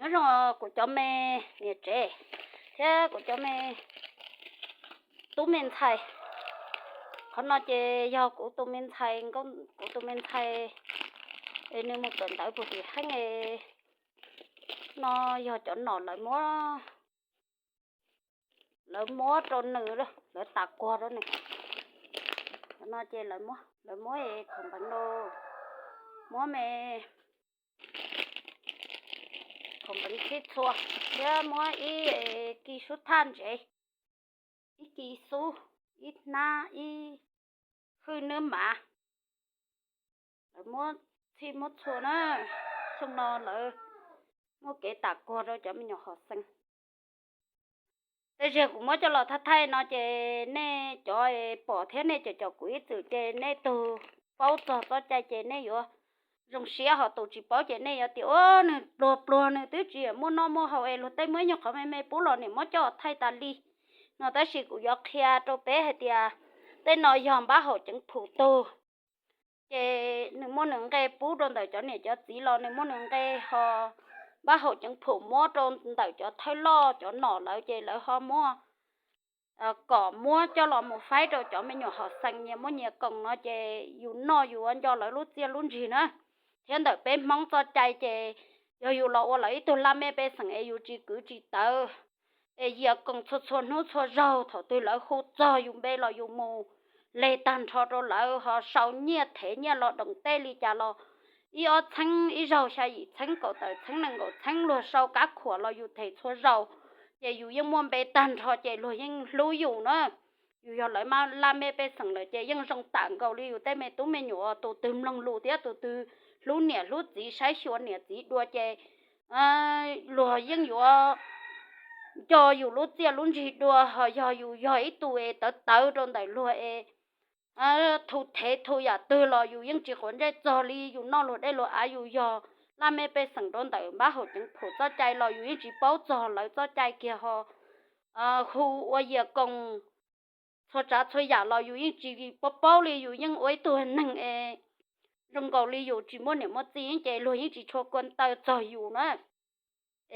Nyob zoo kuv cov me niam tsev thiab kuv cov me tub me ntxhais. Qhov no ces yog kuv tus me ntxhais, kuv tus me ntxhais es nws mus kawm ntawv puag tim heeb no, yog cov nom lawv muab, lawv muab rau nws, lawv tas kuag rau nws. Qhov no ces lawv muab khoom npeev, muab me khoom npeev txhij txhua thiab muab ib kis xub thaj ntsev, ib kis xub, ib hnab, ib hwj nwb mav. Lawv muab txhij muab txhua na, xyoo no lawv muaj kev tas kuag rau cov me nyuam hom xees. Tej zaum kuv muab coj los thaij thaij no ces nej cov pom thiab nej cov caum kuv ib txwm ces nej tug paub txog txoj cai ces nej yuav zoo siab, ho tus tsis paub ces nej yuav tias ua nws pluag pluag, nws twb tsis muaj noj muaj haus es luag tej muaj ib nyuag qhov me me pub los niam muab coj thaij tas li no. Tab sis kuv yuav qhia rau peb hais tias tej no yog npab haum ceev phum tug. Ces nws muaj nws nqe pub rau ntawm cov niam cov txiv los nws muaj nws nqe, ho npab haum ceev phum muab rau ntawm cov thawj loj cov nom lawv ces lawv ho muab kom muab coj los mus faib rau cov me nyuam hom xees nyias muaj nyias koom no ces yus noj yus ua nco lawv lub txiaj lub ntsig na. Thiab ntawm peb Hmoob txoj cai ces yog yus los ua lawv ib tug laj mej pej xeem es yus tsis kwv tsis tawv es yias koom txhua txhua hnub txhua zaug, thaum twg lawv hu txog yus npe los yus mus leg tag nrho rau lawv, ho sau nyiaj thev nyiaj los doos tej li cas los ib ob txheeb ib zaug xya yim txheeb kaum tawm txheeb nees nkaum txheeb luag sau kab khuam los yus them txhua zaus, ces yus yeej muaj npe tag nrho ces luag yeej hlub yus na. Yus yog lawv laj mej pej xeem lawm ces yeej zoo tam nkaus li yus tej me tub me nyuam, tus twg mloog lus thiab tus twg hlub niam hlub txiv, saib xyuas niam txiv dua ces luag yeej yuav nco yus lub txiaj lub ntsig dua. Ho yog yus yog ib tug es tawv tawv rau ntawm luag es thu thev thu yam twg los yus yeej tsis quav ntsej txog li. Yus noj luag dej luag av, yus yog laj mej pej xeem rau ntawm npab haum ceev phum txoj cai los yus yeej tsis paub txog lawv txoj cai kiag. Ho hu ua yias koos txhua tsav txhua yam los yus yeej tsis paub paub li. Yus yeej ua ib tug neeg es zoo nkaus li yus tsis muaj niam muaj txiv ces luag yeej tsis tshua kua ntaw txog yus na.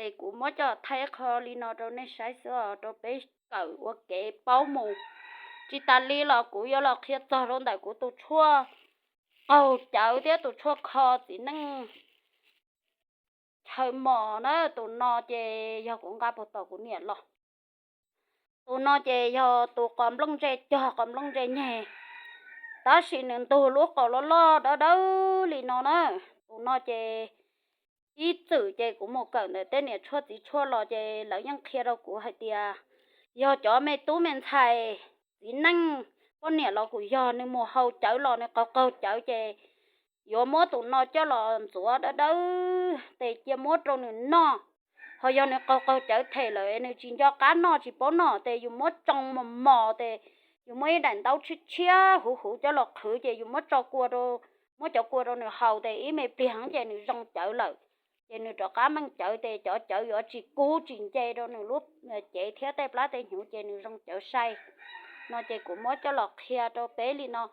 Es kuv muab coj thaij qho li no rau nej saib xwb os, rau peb kawm ua kev paub mus. Tsis tas li los kuv yuav los qhia txog rau ntawm kuv tus tshuaj qaug cawv thiab tus tshuaj kho txiv neej chaw mos na. Tus no ces yog kuv nqa puag tom kuv niam los. Tus no ces yog tus qos nplooj ntse cog qos nplooj ntse nyeg, tab sis nws ntug lub qos loj loj dawb dawb li no na. Tus no ces ib txwm ces kuv mus kawm ntawm tej niam tshuaj txiv tshuaj los ces lawv yeej qhia rau kuv hais tias yog cov me tub me ntxhais, txiv neej, poj niam los kuj yog, nws mus haus cawv los nws qaug qaug cawv ces yuav muab tus no coj los ntxuav dawb dawb tes cia muab rau nws noj. Ho yog nws qaug qaug cawv them lawm nws tsis nco qab noj tsis paub noj tes yus muab tsoo mos mos tes yus muab ib daim ntaub tshiab tshiab huv huv coj los qhwv ces yus muab tso kua rau, muab cov kua rau nws haus tes ib me pliag ces nws zoo cawv lawm. Ces nws rov qab meej cawv tes cov cawv yuav tsis kub tsis nce rau nws lub cev thiab tej plab tej hnyuv ces nws zoo cawv sai. No ces kuv muab coj los qhia rau peb li no.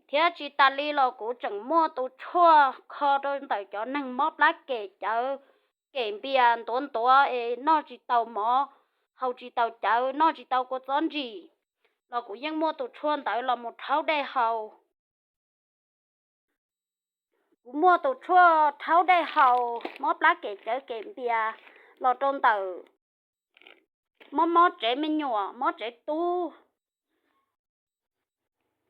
Thiab tsis tas li los kuv tseem muaj tus tshuaj kho rau ntawm cov neeg mob plab kem cawv, kem npias ntuav ntuav es noj tsis tau mov, haus tsis tau cawv, noj tsis tau kua txob ntsim, los kuv yeej muaj tus tshuaj ntawd los mus rhaub dej haus. Kuv muaj tus tshuaj rhaub dej haus mob plab kem cawv kem npias los rau ntawm mob mob tsev me nyuam, mob tsev tub.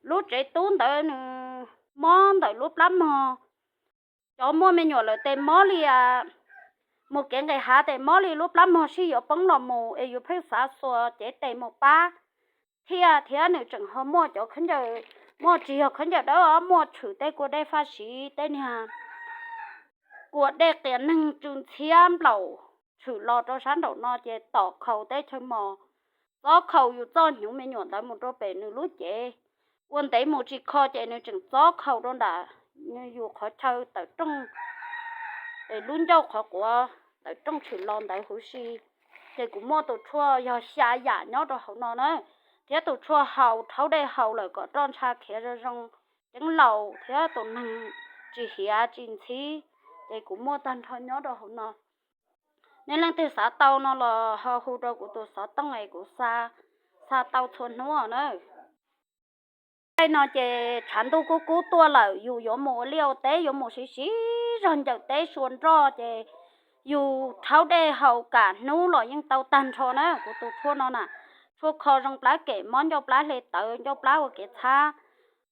Lub tsev tub ntawd nws mob ntawm lub plab mog. Cov muaj me nyuam lawm tes mob li, mus kev nqis hav tes mob li lub plab mog sib yuav poob los mus es yus pheej xav xuas cev tes mus pab thiab. Thiab nws tseem ho muaj cov khaub ncaws, muaj tsis yog khaub ncaws dawb, muaj tshwm tej kua dej faj siv, tej niag kua dej qias neeg tsw ntxhiab nplaum tshwm los rau sab nraum no ces tom khaus teb chaws mos, txob khaus yus txoj hnyuv me nyuam ntawd mus rau pem nws lub cev. Ua ntev mus tsis kho ces nws tseem txob khaus rau nram yus qhov chaw tawm rooj, es lub ncauj qhov quav tawm rooj tshwm los ntawd huv si. Ces kuv muaj tus tshuaj yog xya yam nyob rau hauv no na, thiab tus tshuaj haus rhaub dej haus lawm kom roj ntsha khiav zoo zoo, ceeb laus thiab tus neeg tsis hiav tsis ntxhib, ces kuv muaj tag nrho nyob rau hauv no. Nej leej twg xav tau no los ho hu rau kuv tus xov tooj es kuv xa, xa tau txhua hnub na. Caij no ces tshav ntuj kub kub tuaj lawm, yus yuav mus ua liaj ua teb, yuav mus siv siv zog ncaws teb sua nroj ces yus rhaub dej haus kam hnub los yeej tau tag nrho na. Kuv tus tshuaj no na, tshuaj kho zoo plab kem, mob ncauj plab hle tawv, ncauj plab ua kev txhab,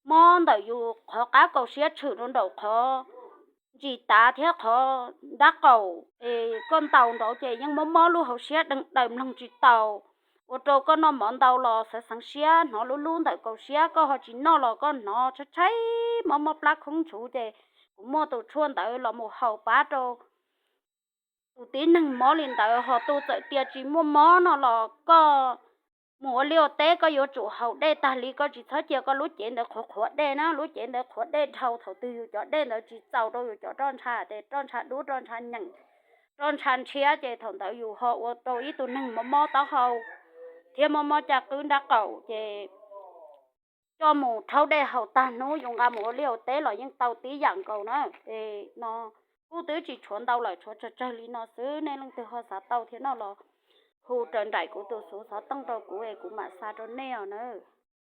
mob ntawm yus qhov qab kaus siab tshwm rau nraum qhov ntsis tav thiab qhov nrab qaum es koj ntaus nraud ces yeej mob mob lub hauv siab deeg daws mloog tsis taus, ua rau koj noj mov ntau los xav xeev siab, hnov lub lub ntawm kaus siab, koj ho tsis noj los koj hnov tshaib tshaib mob mob plab khoob ntshuv ces kuv muaj tus tshuaj ntawd los mus haus pab rau tus tib neeg mob li ntawd. Ho tus txawm tias tsis muaj mob no los koj mus ua liaj ua teb koj yuav tsum haus dej tag li, koj tsis txhob cia koj lub cev ntawd qhuav qhuav dej na. Lub cev ntawd qhuav dej dhau, thaum twg yus cov dej ntawd tsis txaus rau yus cov roj ntsha, ces roj ntsha dub, roj ntsha nyeem, roj ntsha ntshiab, ces thaum ntawd yus ho ua rau ib tug neeg mob mob taub hau thiab mob mob caj qwb nrab qaum ces coj mus rhaub dej haus tag hnub, yus nqa mus ua liaj ua teb los yeej tau tib yam nkaus na. Es no kuj twb tsis tshuav ntau lawm, tshuav tsawg tsawg li no xwb. Nej leej twg ho xav tau thiab no los hu raws nraim kuv tus xuv xov tooj rau kuv es kuv mam xa rau nej os na.